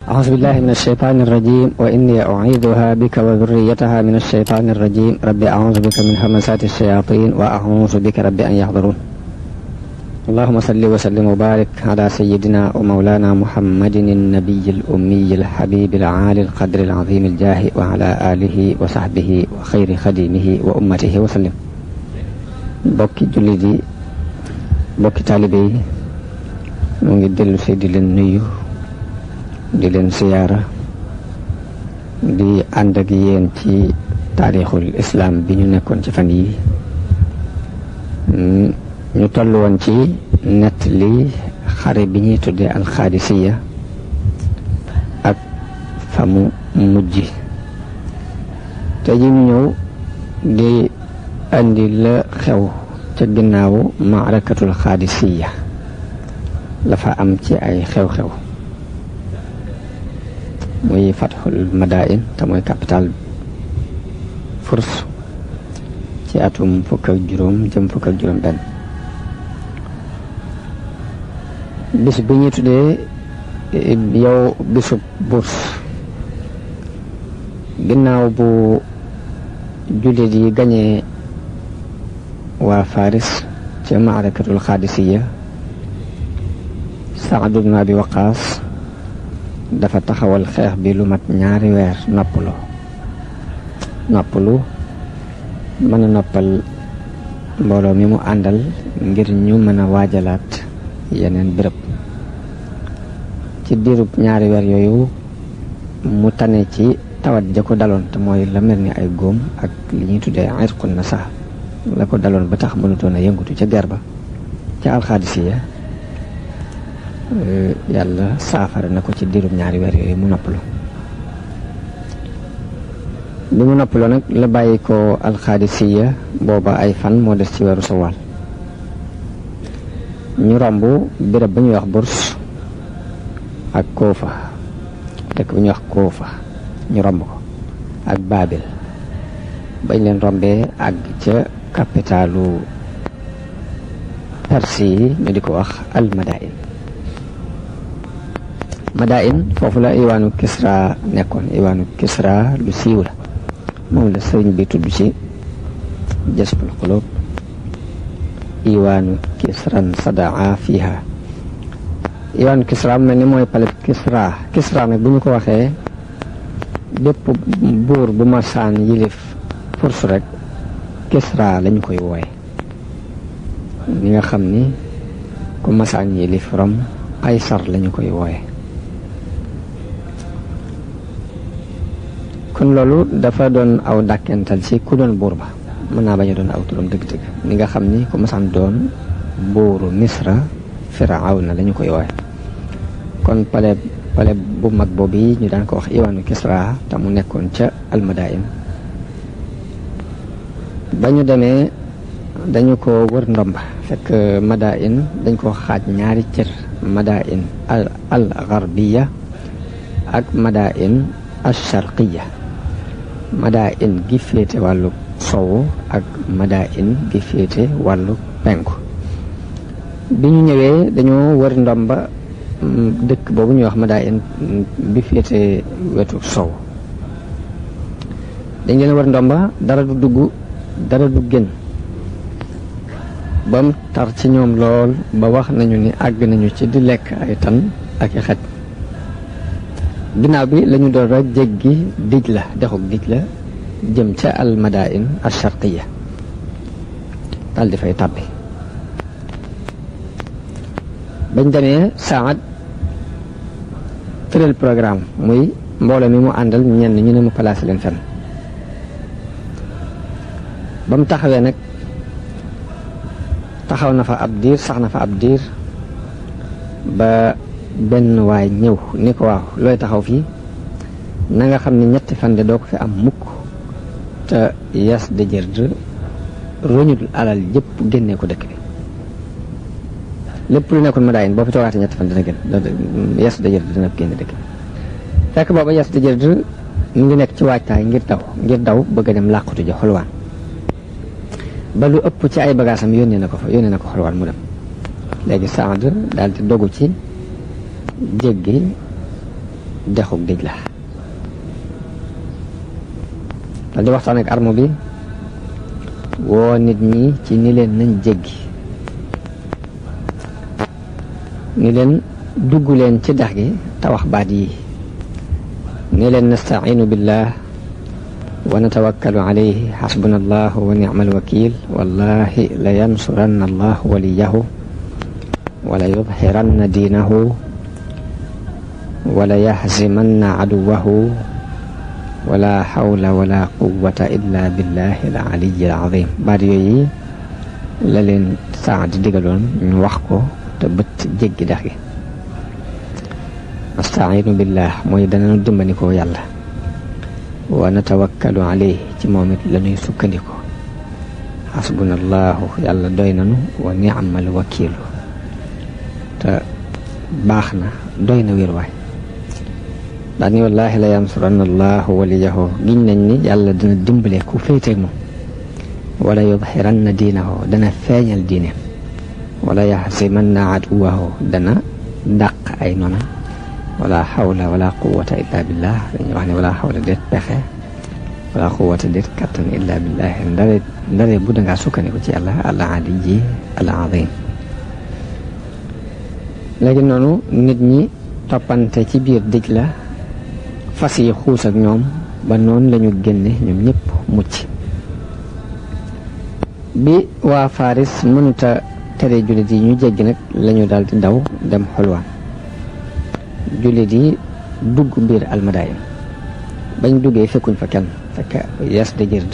أعوذ بالله من الشيطان الرجيم وإني أعيذها بك وذريتها من الشيطان الرجيم رب أعوذ بك من همزات الشياطين وأعوذ بك رب أن يحضرون اللهم صل وسلم وبارك على سيدنا ومولانا محمد النبي الأمي الحبيب العالي القدر العظيم الجاه وعلى آله وصحبه وخير خديمه وأمته وسلم. bokki jullit yi bokki taalibe yi mu ngi dellu si di leen nuyu di leen siyaara di ànd ak yéen ci taarixul islam bi ñu nekkoon ci fan yi ñu toll woon ci nett li xare bi ñuy tuddee alxaadisiya ak fa mu mujj te ji ñu ñëw di andi la xew ca ginnaawu maarakatul xaadisiya la fa am ci ay xew-xew muy fatxul madain te mooy capital Furs ci atum fukk ak juróom jëm fukk ak juróom benn bis bi ñuy tuddee yow bisub Bourse ginnaaw bu jullit yi gañee waa Faris ca maarakatul xaadisiya Saad ibn Abi Waqaas dafa taxawal xeex bi lu mat ñaari weer noppalu mën a noppal mbooloo mi mu àndal ngir ñu mën a waajalaat yeneen béréb ci diirub ñaari weer yooyu mu tane ci tawat ja ko daloon te mooy la mel ni ay góom ak li ñuy tuddee irqun na sax la ko daloon ba tax mënutoon a yëngutu ca guerre ba ca alxaadisiya yàlla saafara na ko ci diirub ñaari weer yooyu mu noppalu bi mu noppaloo nag la bàyyi ko alxaadisiya booba ay fan moo des ci weeru sawaal ñu romb béréb ba ñuy wax Bourse ak Koofa dëkk bu ñuy wax Koofa ñu romb ko ak Baabil bañ leen rombee ak ca capitalu Perse yi ñu di ko wax al Madain foofu la iwaanu Kisra nekkoon iwaanu Kisra lu siiw la moom la sëriñ bi tudd ci Jasbul Qulub iwaanu Kisran sadaa fiha iwaanu Kisra mel ni mooy palais Kisra nag bu ñu ko waxee bépp buur bu masaan yilif Furs rek Kisra lañu koy wooye ñi nga xam ni ku masaan yilif Rome Qaysar lañu koy wooye kon loolu dafa doon aw dàkkental ci ku doon buur ba mën naa bañ a doon aw turam dëgg-dëgg ni nga xam ni ku masaan doon buuru Misra Firawna lañu koy wooye kon palais bu mag boobu yi ñu daan ko wax iwaanu Kisra te mu nekkoon ca almadain ba ñu demee dañu ko wër ndomba fekk madain dañ ko xaaj ñaari cër madain al garbiya ak madain al sharqiya madain gi féete wàllu sowu ak madain gi féete wàllu penku bi ñu ñëwee dañoo wër ndomba dëkk boobu ñuy wax madain bi féete wetu sow dañ leen wër ndomba dara du dugg dara du génn ba mu tar ci ñoom lool ba wax nañu ni àgg nañu ci di lekk ay tan ak i xaj ginnaaw bi lañu doon rek jéggi dexuk dij la jëm ca al madain al sharqiya dal di fay tàbbi bañ demee Saad tëral programme muy mbooloo mi mu àndal ñenn ñu ne mu placé leen fenn ba mu taxawee nag taxaw na fa ab diir sax na fa ab diir ba benn waay ñëw ni ko waaw looy taxaw fii na nga xam ne ñetti fan de doo ko fi am mukk te Yas de Jërd roñul alal jëpp génnee ko dëkk bi lépp lu nekkoon Madain boo fi toogaatee ñetti fan dina gën Yas de Jërd dina génn dëkk bi fekk booba Yas de Jërd mu ngi nekk ci waajtaay ngir daw bëgg a dem làqutu ji xolwaan ba lu ëpp ci ay bagaasam yónnee na ko xolwaan mu dem léegi Saad daal di dogu ci jéggi dexug dij la dal di waxtaan ak armo bi woo nit ñi ci ni leen nañ jéggi ni leen dugg leen ci dex gi te wax baat yi ni leen nastaciinu billah wa natawakkalu alayhi xasbuna allahu wa nicmal wakil wallahi la yansuranna allahu waliyahu wala yudxiranna diinahu wala yaxzimanna caduwahu wala xawla wala quwata illa billahi al aliyi al azim baat yooyu la leen Saad digaloon ñu wax ko te bët jéggi dex gi nastaciinu billah mooy danañu dimbandikoo yàlla wa natawakkalu alayhi ci moom it la ñuy sukkandiko xasbuna allahu yàlla doy nanu wa ni'mal wakiilu te baax na doy na wér waay daal ni wallaahi la yansuranna allahu waliyahu giñ nañ ni yàlla dina dimbale ku féeteeg moom wala yudxiranna diinahu dana feeñal diine wala yaxsimanna aduwahu dana dàq ay nona wala xawla wala quwata illa billah dañuy wax ne wala xawla déet pexe wala quwata déet kattan illa billah ndare bu dangaa sukkandiku ci yàlla al aliyi al azim léegi noonu nit ñi toppante ci biir dij la fas yi xuus ak ñoom ba noonu lañu génne ñoom ñëpp mucc bi waa Faris mënuta tere jullit yi ñu jéggi nag lañu daal di daw dem xulwaan jullit yi dugg biir almadayin bañ duggee fekkuñ fa kenn fekk Yazdajird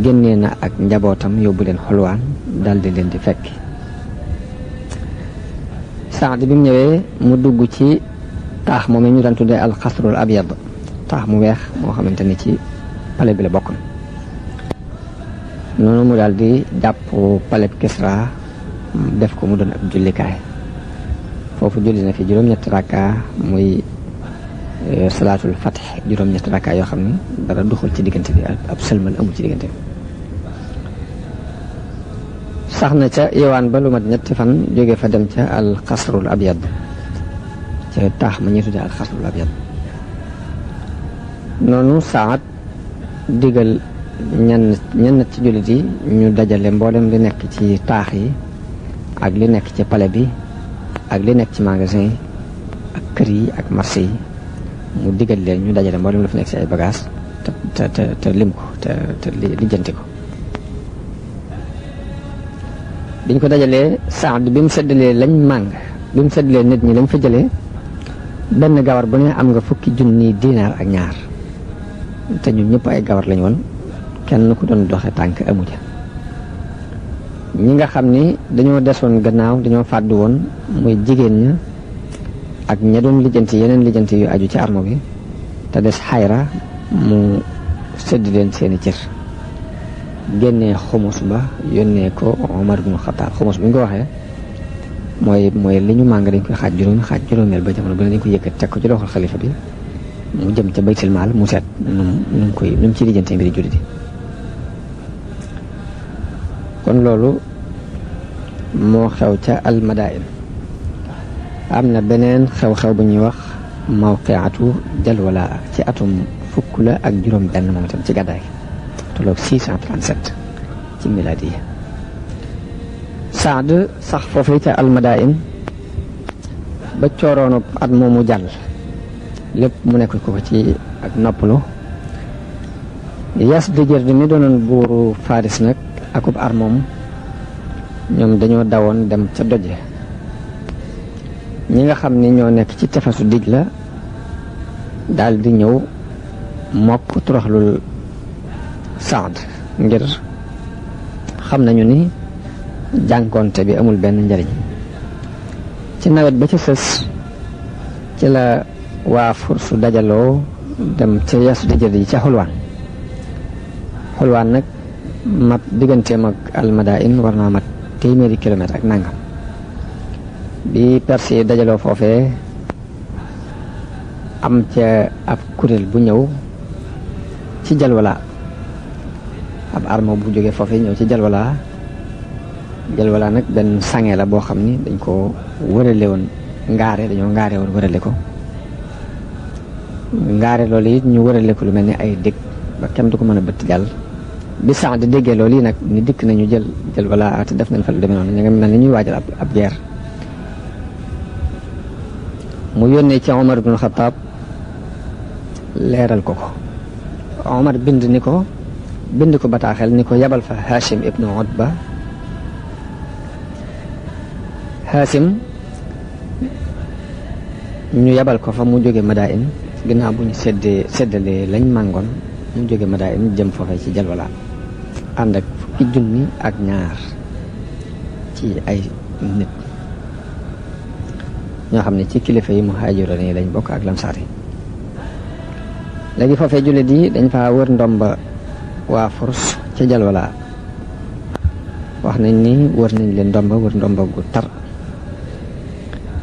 génnee na ak njabootam yóbbu leen xulwaan daldi leen di fekk Saad bi mu ñëwee mu dugg ci taax moom ñu daan tuddee alxasrul abyad taax mu weex moo xamante ni ci pale bi la bokkoon noonu mu daal di jàpp paleb Kisra def ko mu doon ab jullikaay foofu julli na fi juróom-ñetti rakka muy salaatul fatx juróom-ñetti rakka yoo xam ne dara duxul ci diggante bi ab sëlmal amul ci diggante bi sax na ca yewaan ba lu mat ñetti fan jóge fa dem ca alxasrul abyad ca taax ma ñuy tuddee alxasrul abyad noonu Saad digal ñenn ci jullit yi ñu dajale mboolem li nekk ci taax yi ak li nekk ci palais bi ak li nekk ci magasin yi ak kër yi ak marché yi mu digal leen ñu dajale mboolem la fi nekk ci ay bagages te lim ko te lijjanti ko biñ ko dajalee Saad bi mu seddalee lañ màng bi mu seddalee nit ñi lañ fa jëlee benn gawar bu ne am nga fukki junni dinaar ak ñaar te ñun ñëpp ay gawar lañ woon kenn ku doon doxe tànk amu ja ñi nga xam ni dañoo desoon gannaaw dañoo fàddu woon muy jigéen ña ak ña doon lijjanti yeneen lijjanti yu aju ci armo bi te des xayra mu sëdd leen seeni cër génnee xumus ba yónnee ko Omar ibn Khattab xumus bi ñu ko waxee mooy li ñu màng dañ koy xaaj juróomeel ba jamono bu ne dañ ko yëkkat teg ko ci loxol xalifa bi mu jëm ca baytul maal mu seet nu mu ci lijjante mbiri jullit yi kon loolu moo xew ca almadain am na beneen xew-xew bu ñuy wax mawqiatu jalwala ci atum fukk la ak juróom benn moom itam ci gàddaay tolloog 637 ci miladiya Saad sax foofu ca almadain ba cooroonu at moomu jàll lépp mu nekk ko ci ak noppalu Yazdajird mi doonoon buuru Faris nag akub armoom ñoom dañoo dawoon dem ca doje ñi nga xam ni ñoo nekk ci tefesu dij la daal di ñëw mokk toroxlul Saad ngir xam nañu ni jànkoonte bi amul benn njariñ ci nawet ba ca sës ci la waa Furs dajaloo dem ca Yazdajird yi ca xulwaan nag mat digganteem ak almadain war naa mat téeméeri kilomètre ak nangam bi Perse yi dajaloo foofee am ca ab kuréel bu ñëw ci jalwala ab arme bu jógee foofee ñëw ci jalwala nag benn sange la boo xam ni dañ ko wërale woon dañoo ngaare woon wërale ko ngaare loolu it ñu wërale ko lu mel ni ay dég ba kenn du ko mën a bëtt jàll bi sax di déggee loolu yi nag ni dikk nañu jël wala te def nañ fa lu demee noonu ñu ngi mel ni ñuy waajal ab guerre mu yónnee ci Omar ibn Khattab leeral ko Omar bind ko bataaxel ni ko yabal fa Hashim ibnu Utba Hashim ñu yabal ko fa mu jóge Madain ginnaaw bu ñu seddalee lañ màngoon mu jóge Madain jëm foofee ci Jalwala ànd ak fukki junni ak ñaar ci ay nit ñoo xam ne ci kilifa yi muhaajiroon yi lañ bokk ak lamsaar yi léegi foofee jullit yi dañ fa wër ndomba waa Furs ca Jalwala wax nañ ni wër nañ leen ndomba gu tar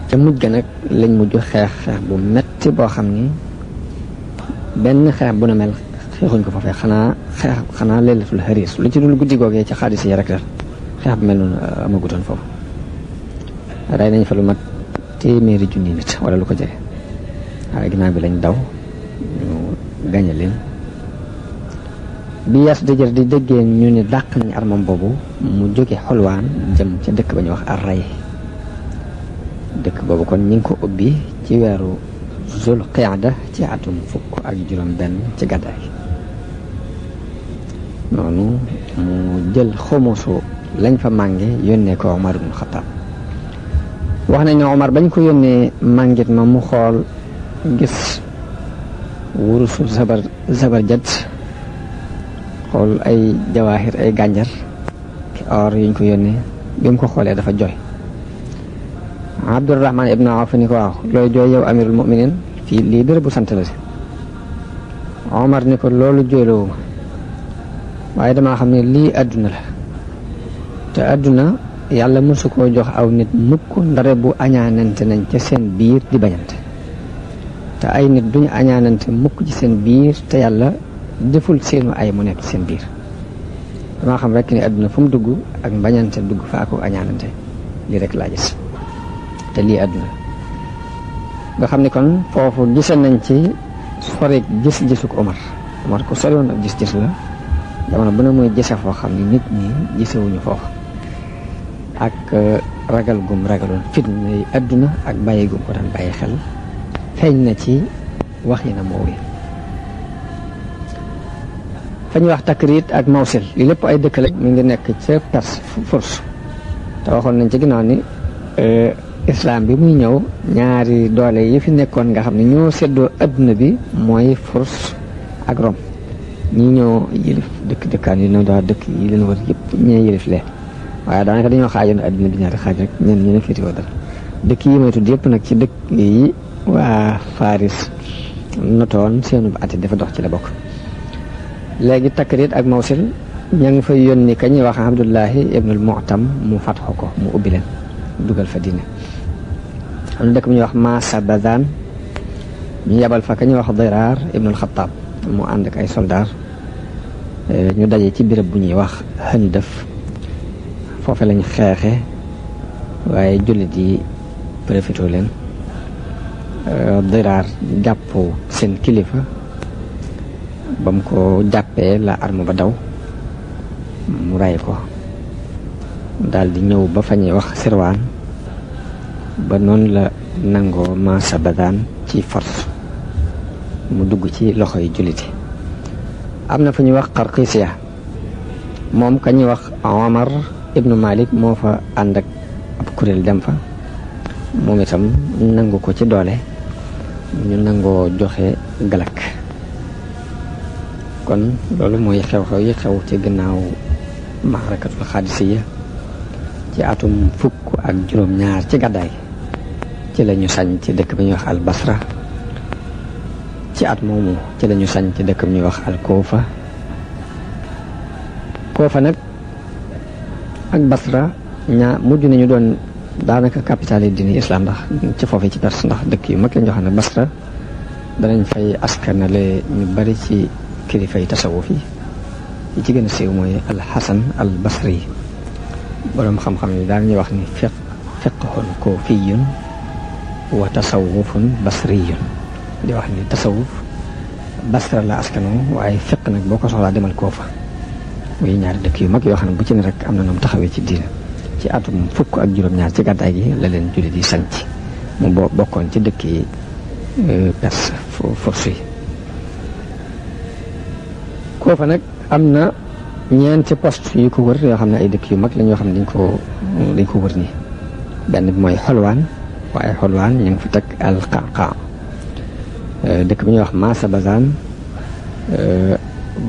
ca mujj ga nag lañ mujj xeex bu metti boo xam ni benn xeex bu na mel xeexuñ ko foofee xanaa laylatul hariis lu ci dul guddi googee ci xaadis yi rek la xeex bu mel noonu amagutoon foofu rey nañ fa lu mat téeméeri junni nit wala lu ko jege waaye ginnaaw bi lañ daw ñu gañe leen bi Yaas Dëjër di déggee ñu ne dàq nañ armam boobu mu jóge Xulwaan jëm ca dëkk ba ñu wax Array dëkk boobu kon ñi ngi ko ubbi ci weeru Zul Qiada ci atum fukk ak juróom benn ci gàddaay noonu mu jël xumusu lañ fa mànge yónnee ko Omar ibn Khattab wax nañ ne Omar bañ ko yónnee màngit ma mu xool gis wurusu zabarjat xool ay jawaahir ay gànjar or yuñ ko yónnee bi mu ko xoolee dafa jooy Abdurrahman ibn Awf ni ko waaw looy jooy yow amirul mu'minin fii lii béréb bu sant la si Omar ni ko loolu jooyloo ma waaye damaa xam ne lii àdduna la te àdduna yàlla mësu koo jox aw nit mukk ndare bu añaanante nañ ca seen biir di bañante te ay nit duñu añaanante mukk ci seen biir te yàlla deful seenu ay mu nekk seen biir damaa xam rek ni àdduna fu mu dugg ak mbañante dugg fa ak añaanante lii rek laa gis te lii àdduna nga xam ni kon foofu gise nañ ci sore gis-gisu ko Omar ko sori woon ak gis-gis la jamono bu ne muy gise foo xam ni nit ñi gisewuñu foofu ak ragal gum ragaloon fitna yi àdduna ak bàyyi gum ko daan bàyyi xel feeñ na ci wax yi na moo wi fa ñuy wax Takrit ak Mawsil li lépp ay dëkk la mi ngi nekk ca Perse Furs te waxoon nañ ci ginnaaw ni islam bi muy ñëw ñaari doole yi fi nekkoon nga xam ne ñoo seddoo adduna bi mooy Furs ak Rome ñi ñoo yëlif dëkkaan yi ñoo daa dëkk yi leen war yëpp ñee yëlif lee waaye daanaka dañoo xaajoon adduna bi ñaari xaaj rek ñenn ñu ne féetiwoo dara dëkk yi may tudd yëpp nag ci dëkk yi waa Faris notoon seenu ati dafa dox ci la bokk léegi Takrit ak Mawsil ña ngi fay yónni ka ñuy wax Abdullahi ibnul Mu'tam mu fatxo ko mu ubbi leen dugal fa diine am na dëkk bu ñuy wax Masa Bazan ñu yebal fa ka ñuy wax Diraar ibnul Xattaab mu ànd ak ay soldaar ñu daje ci béréb bu ñuy wax Handaf foofe lañ xeexe waaye jullit yi profité leen Diraar jàpp seen kilifa ba mu ko jàppee la arme ba daw mu ray ko daal di ñëw ba fa ñuy wax Sirwaan ba noonu la nangoo Masa Bazan ci force mu dugg ci loxoy julliti am na fa ñuy wax Qarqisiya moom ka ñuy wax Omar ibnu Malik moo fa ànd ak ab kuréel dem fa moom itam nangu ko ci doole ñu nangoo joxe galak kon loolu mooy xew-xew yi xew ci gannaaw maarakatul Xaadisiya ci atum fukk ak juróom-ñaar ci gàddaay ci la ñu sañ ci dëkk bi ñuy wax al Basra ci at moomu ci la ñu sañ ci dëkk bi ñuy wax al Koofa nag ak Basra mujj nañu doon daanaka capitale diine islam ndax ci foofee ci Perse ndax dëkk yu mag lañ yoo xam ne Basra danañ fay askanale ñu bari ci kilifa yi tasawuf yi ci gën a siiw mooy al Hasan al Basri boroom xam-xam yi daal ñuy wax ni fiqhun kuufiyun wa tasawufun basriyun di wax ni tasawuf Basra la askano waaye fiq nag boo ko soxlaa demal Kuufa muy ñaari dëkk yu mag yoo xam ne bu ci ne rek am na ñoom taxawee ci diina. ci atum fukk ak juróom-ñaar ci gàddaay gi la leen jullit yi sanc mu bokkoon ci dëkk yi Perse force yi. Kuufa nag am na ñeenti poste yu ko wër yoo xam ne ay dëkk yu mag lañ yoo xam ne dañ ko wër nii. benn bi mooy Xolwaan waaye Xolwaan ñu ngi fi teg al-Qaqaa dëkk bi ñuy wax Masa Bazaan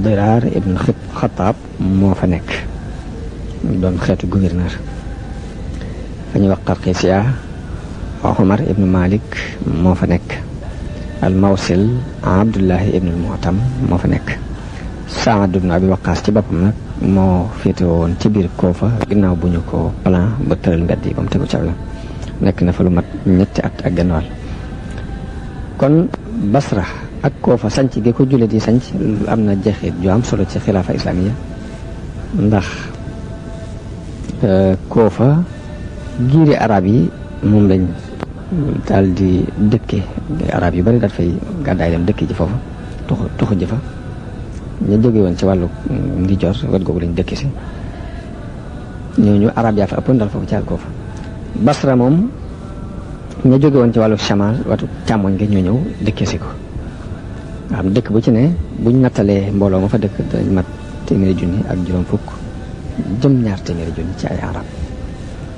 Diraar ibn Xataab moo fa nekk doon xeetu gouverneur. fa ñuy wax Qarqisiya Omar ibn Malik moo fa nekk. al-Mawsil Abdullahi ibn al-Mu'tam moo fa nekk. Saad ibn Abi Waqaas ci boppam nag moo féete woon ci biir Kuufa ginnaaw bu ñu ko plan ba tëral mbedd yi ba mu tegu ca yoon nekk na fa lu mat ñetti at ak genn wàll. kon Basra ak Kuufa sanc gi ko jullit yi sanc am na jeexit ju am solo ci xilaafa islamiya ndax Kuufa giiri arab yi moom lañ daal di dëkke arab yu bari daal fay gàddaay dem dëkke ji foofu tuxu ji fa ñu jóge woon ci wàllu ndijoor wet googu lañ dëkke si ñooñu arab yaa fa ëppoon daal foofu ci Kuufa. Basra moom ña jóge woon ci wàllu chamal watu càmmoñ nga ñoo ñëw dëkke si ko nga xam dëkk bu ci ne buñ nattalee mbooloo ma fa dëkk dañ mat téeméeri junni ak juróom fukk jëm ñaar téeméeri junni ci ay arab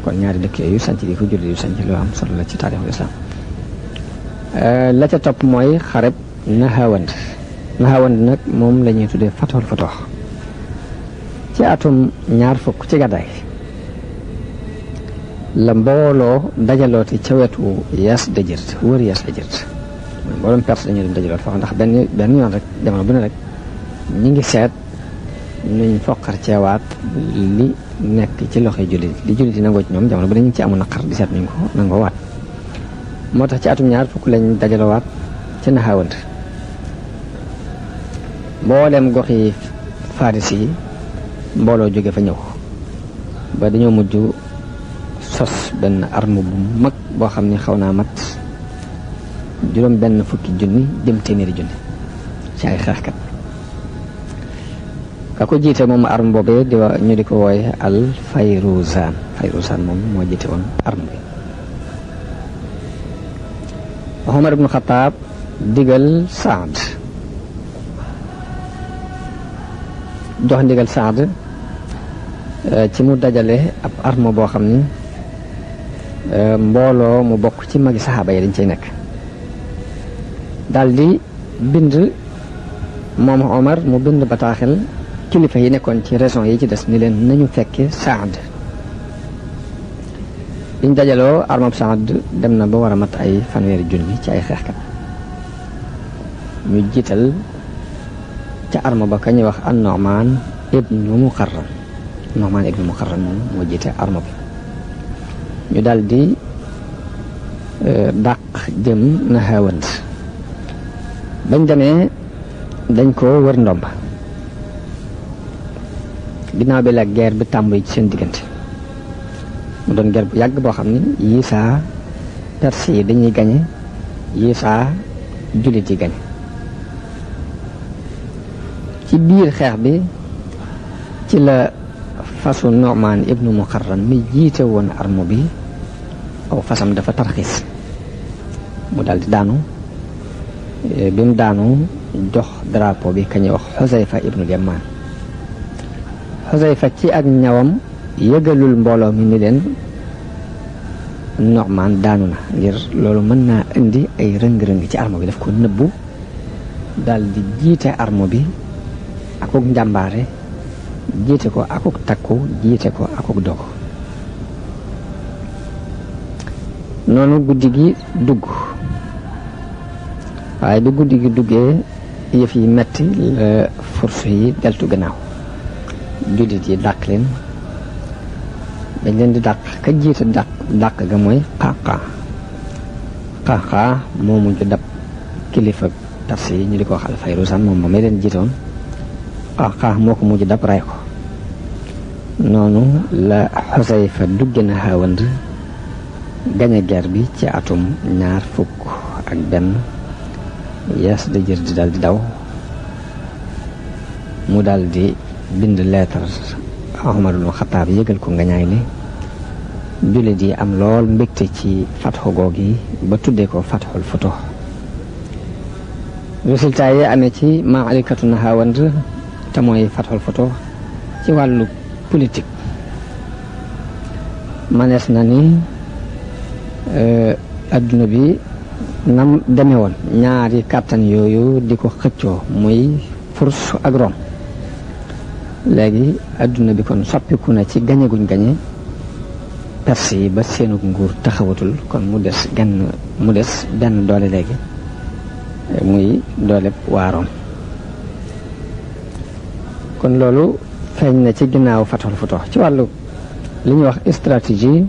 kon ñaari dëkk yooyu sanc gi ko jullit yu sanc lu am solo la ci taarixul islam. la ca topp mooy xareb Nahawand nag moom la ñuy tuddee Fathul Futuh ci atum ñaar fukk ci gàddaay la mbooloo dajalooti ca wetu Yazdajir wër Yazdajir mooy mbooloom Perse dañuy dem dajaloot foofu ndax benn yoon rek jamono bu ne rek ñi ngi seet nuñ foqar ceewaat li nekk ci loxoy jullit li jullit yi nangoo ci ñoom jamono bu ne ñu ngi ci amu naqar di seet nuñ ko nangoo waat moo tax ci atum ñaar fukk lañ dajalowaat ci Nahawand mboolem goxi Faris yi mbooloo jóge fa ñëw ba dañoo mujj sos benn arme bu mag boo xam ne xaw naa mat juróom benn fukki junni jëm téeméeri junni ci ay xeexkat. ka ko jiite moom arme boobee ñu di ko wooye al Fayruzan moom moo jiite woon arme bi. Omar ibn Xataab digal Saad jox ndigal Saad ci mu dajale ab arme boo xam ni mbooloo mu bokk ci magi saxaaba yi dañ cay nekk daldi bind moom Omar mu bind bataaxel kilifa yi nekkoon ci région yi ci des ni leen nañu fekke Saad. biñ dajaloo armab Saad dem na ba war a mat ay fanweeri junni ci ay xeexkat ñu jiital ca arme ba ka ñuy wax an-Nu'man ibnu Muqarran moom moo jiite arme bi ñu daldi dàq jëm Nahawand bañ demee dañ ko wër ndomba ginnaaw bi la guerre bi tàmbali ci seen diggante mu doon guerre bu yàgg boo xam ni yii saa Perse yi dañuy gañe yii saa jullit yi gañe ci biir xeex bi ci la fasu Nu'man ibnu Muqarran mi jiite woon arme bi aw fasam dafa tarxiis mu daldi daanu bi mu daanu jox drapeau bi ka ñuy wax Xusayfa ibnu Yamaan Xusayfa ci ak ñawam yëgalul mbooloo mi ni leen Nu'man daanu na ngir loolu mën naa indi ay rëng-rëng ci arme bi daf ko nëbbu daldi jiite arme bi akuk njàmbaare jiite ko akuk takku jiite ko akuk dogu noonu guddi gi dugg waaye bi guddi gi duggee yëf yi metti la force yi deltu gannaaw jullit yi dàq leen dañ leen di dàq ka jiite dàq ga mooy Qaqaa moo mujj dab kilifa Perse yi ñu di ko wax al Fayruzan moom may leen jiitoon Qaqaa moo ko mujj dab ray ko noonu la Xusayfa dugge Nahawand gañe guerre bi ci atum ñaar fukk ak benn Yaas da jër di daal di daw mu daal di bind leetar Umar ibn Xattaab yëgal ko ngañaay li jullit yi am lool mbégte ci fatxu goog yi ba tuddee ko fatxul futuh. résultat yi amee ci maalikatu Nahawand te mooy fatxul futuh ci wàllu politique manees na ni adduna bi nam demee woon ñaari kàttan yooyu di ko xëccoo muy Furs ak Rome léegi adduna bi kon soppiku na ci gañe guñ gañe Perse yi ba seenu nguur taxawatul kon mu des benn doole léegi muy doole waa Rome kon loolu feeñ na ci ginnaaw fatxul futuh. ci wàllu li ñuy wax stratégie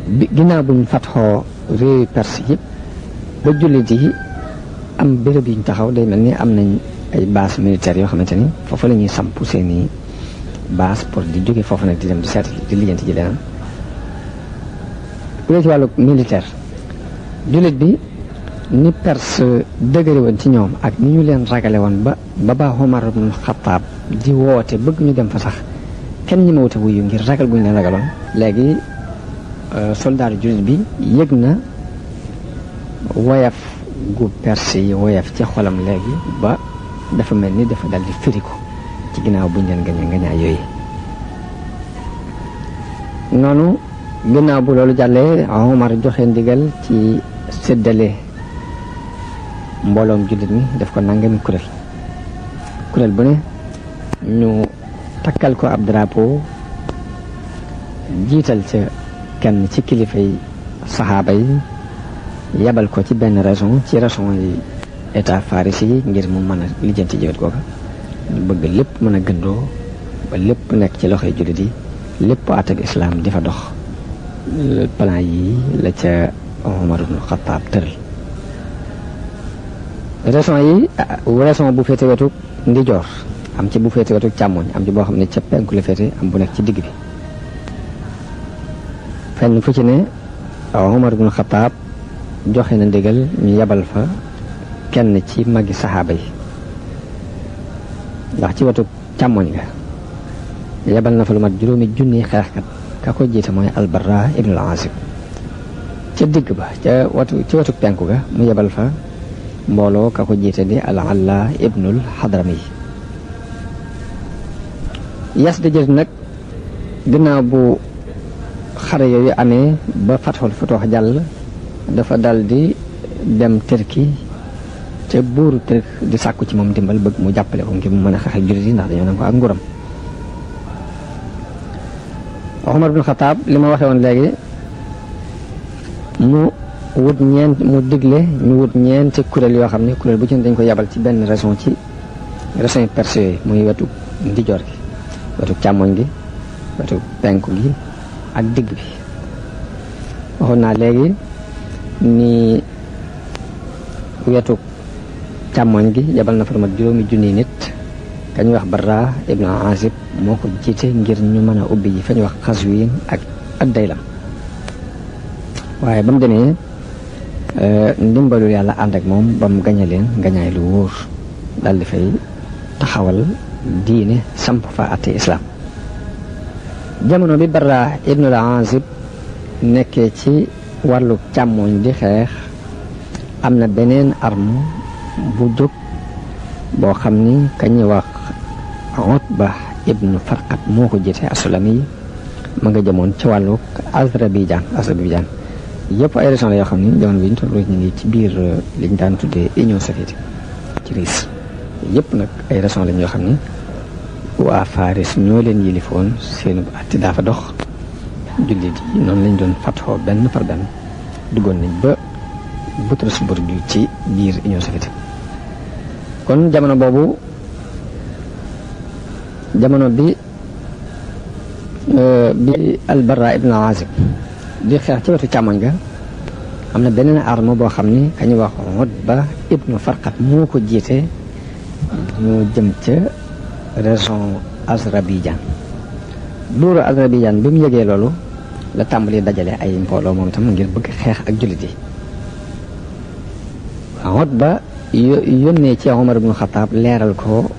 bi ginnaaw buñ fatxoo réewi Perse yëpp ba jullit yi am béréb yuñ taxaw day mel ni am nañ ay base militaires yoo xamante ni foofu la ñuy samp seeni base pour di jóge foofu nag di dem di seet di lijjanti ji leneen bu dee ci wàllu militaire jullit bi ni Perse dëgëre woon ci ñoom ak ni ñu leen ragale woon ba Umar ibn Xattaab di woote bëgg ñu dem fa sax kenn ñi ma wute wuyu ngir ragal guñ leen ragaloon léegi soldaar jullit bi yëg na woyaf gu Perse yi woyaf ci xolam léegi ba dafa mel ni dafa dal di firi ko ci ginnaaw buñ leen gañe ngañaay yooyu noonu ginnaaw bu loolu jàllee Umar joxe ndigal ci séddale mbooloom jullit mi def ko nangami kuréel bu ne ñu takkal ko ab drapeau jiital ca kenn ci kilifay saxaaba yi yabal ko ci benn région ci région yi état Faris yi ngir mu mën a lijjanti jiwet googa ñu bëgg lépp mën a gëndoo ba lépp nekk ci loxoy jullit yi lépp àttab islam di fa dox plan yi la ca Umar ibn Xattaab tëral région bu féete wetu ndijoor am ci bu féete wetu càmmoñ am ci boo xam ne ca penku la féete am bu nekk ci digg bi fenn fu ci ne Umar ibn Xattaab joxe na ndigal ñu yabal fa kenn ci magi saxaaba yi ndax ci wetu càmmoñ ga yabal na fa lu mat 5,000 xeexkat ka ko jiite mooy Al-Barra ibn al-Azib ca digg ba ci wetu penku ga mu yabal fa mbooloo ka ko jiite di Al-Alla ibnul Hadrami yas di jël nag ginnaaw bu xare yooyu amee ba fatxul futuh jàll dafa dal di dem Turki te buuru Turk di sàkku ci moom dimbal bëgg mu jàppale ko ngir mu mën a xeex ak jullit yi ndax dañoo nangu ko ak nguuram Umar ibn Xattaab li ma waxee woon léegi mu digle ñu wut ñeenti kuréel yoo xam ne kuréel bu ci dañ ko yabal ci benn région ci région yi Perse yooyu muy wetu ndijoor gi wetu càmmoñ gi wetu penku gi ak digg bi waxoon naa léegi ni wetu càmmoñ gi yabal na fa lu mat 5,000 nit kañ wax Barra ibn Azib moo ko jiite ngir ñu mën a ubbi ji fa ñu wax Xaswiin ak Daylam waaye ba mu demee ndimbalul yàlla ànd ak moom ba mu gañe leen ngañaay lu wóor daal di fay taxawal diine samp fa àtte islam jamono bi Barra ibn al-Azib nekkee ci wàllu càmmoñ di xeex am na beneen arme bu jóg boo xam ni kañuy wax Utba ibn Farqat moo ko jiite asulami ma nga jëmoon ci wàllu Azerbaïdjan yëpp ay régions la yoo xam ni jamono bi ñu toll ñu ngi ci biir liñ daan tuddee Union soviétique ci Russie yëpp nag ay régions lañ yoo xam ni waa Faris ñoo leen yilifoon seen atti daa fa dox jullit yi noonu lañ doon fatxoo benn par benn duggoon nañ ba Pétersbourg ci biir Union soviétique kon jamono bi Al-Barra ibn Azib di xeex ci wetu càmmoñ ga am na beneen arme boo xam ni kañu wax Utba ibn Farqat moo ko jiite ñu jëm ca région Azerbaïdjan buuru Azerbaïdjan bi mu yëgee loolu la tàmbali dajale ay mbooloo moom itam ngir bëgg xeex ak jullit yi Utba yónnee ci Omar ibnu Xataab leeral ko